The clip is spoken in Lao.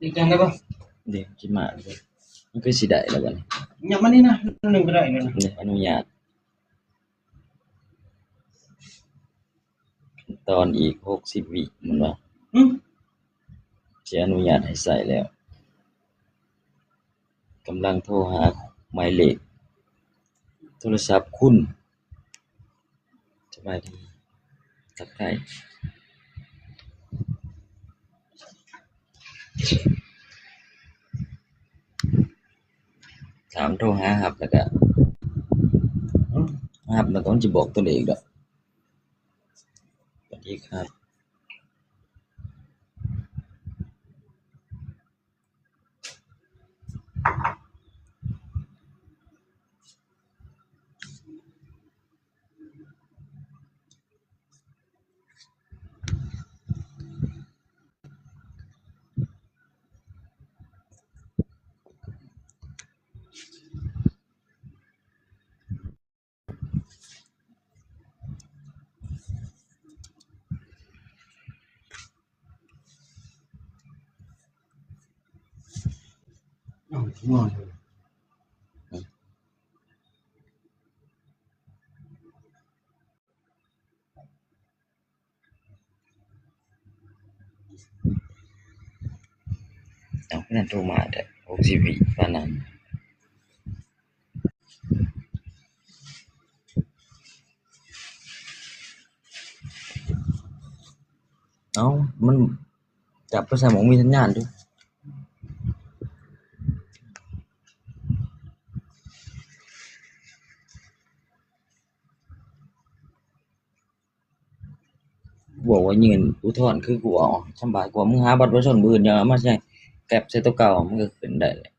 ອີກຢ່າງໄດ້ບໍ່? ເດ້ ຊິມາເດ້ ມັນຄືຊິໄດ້ແລ້ວບັດນີ້. ຫຍັບມານີ້ນະ ໜຶ່ງກໍໄດ້ແລ້ວນະ. ເດ້ ອະນຸຍາດ ຂັ້ນຕອນອີກຫົກສິບວິແມ່ນບໍ່? ຫຶ? ຊິອະນຸຍາດໃຫ້ໃຊ້ແລ້ວ. ກຳລັງໂທຫາໝາຍເລກໂທລະສັບຄຸນ. ສະບາຍດີ ທັກທາຍ. ຖາມໂທຫາຮັບແລ້ວກະ ຮັບແລ້ວກະມັນຊິບອກຕົວເລກດອກ. ສະຫວັດດີຄັບ. ອ້າວ ງ່ວງ. ເອົ້າ ຄືນັ້ນໂທມາແທ້ ຫົກສິບວິປານນັ້ນ. ເອົ້າ ມັນຈັບໄປໃສ່ໝ່ອງມີສັນຍານຕິ. ບອກວ່າຍື່ນອຸທອນຄືກູເວົ້າ ສຳບາຍກວ່າ ມຶງຫາບັດປະຊາຊົນມື້ອື່ນ ຢ່າເອົາມາໃສ່ແກັບໃສ່ໂຕເກົ່າ ມັນກໍຂຶ້ນໄດ້ແຫຼະ.